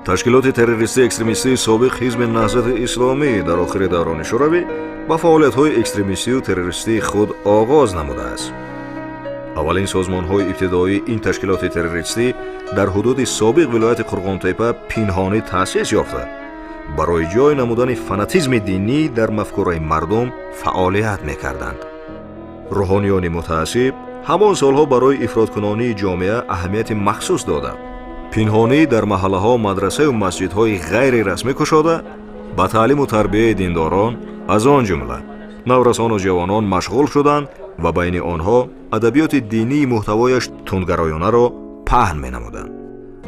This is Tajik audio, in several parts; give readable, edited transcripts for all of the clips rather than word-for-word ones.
Ташкилоти террористии экстремистии собиқ Ҳизби Наҳзати Исломӣ дар охири даврони Шӯравӣ ба фаъолиятҳои экстремистию террористии худ оғоз намудааст. Аввалин созмонҳои ибтидоии ин ташкилоти террористӣ дар ҳудуди собиқ вилояти Қурғонтепа пинҳонӣ таъсис ёфта, барои ҷой намудани фанатизми динӣ дар мафкураи мардум фаъолият мекарданд. Рӯҳониёни мутаассиб ҳамон солҳо барои ифроткунонии ҷомеа аҳамияти махсус дода, пинҳонӣ дар маҳаллаҳо мадрасаю масҷидҳои ғайрирасмӣ кушода, ба таълиму тарбияи диндорон, аз он ҷумла наврасону ҷавонон, машғул шуданд ва байни онҳо адабиёти динии муҳтавояш тундгароёнаро паҳн менамуданд.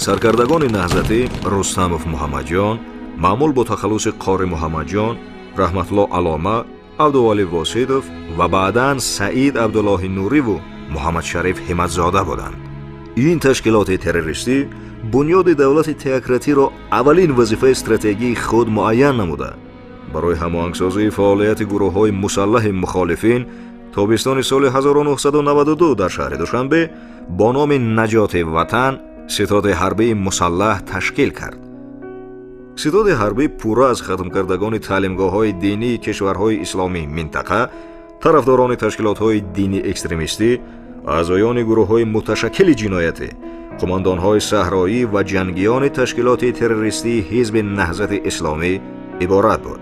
Саркардагони наҳзатӣ Рустамов Муҳаммадҷон, маъмул бо тахаллуси Қори Муҳаммадҷон, Раҳматулло Алома, Абдувалӣ Воситов ва баъдан Саид Абдуллоҳи Нуриву Муҳаммадшариф Ҳиматзода буданд. Ин ташкилоти террористӣ бунёди давлати теократиро аввалин вазифаи стратегии худ муайян намуда, барои ҳамоҳангсозии фаъолияти гурӯҳҳои мусаллаҳи мухолифин тобистони соли 1992 дар шаҳри Душанбе бо номи «Наҷоти ватан» ситоди ҳарбии мусаллаҳ ташкил кард. Ситоди ҳарбӣ пурра аз хатмкардагони таълимгоҳҳои динии кишварҳои исломии минтақа, тарафдорони ташкилотҳои дини экстремистӣ, аъзоёни гурӯҳҳои муташаккили ҷиноятӣ, қумондонҳои саҳроӣ ва ҷангиёни ташкилоти террористии Ҳизби Наҳзати Исломӣ иборат буд.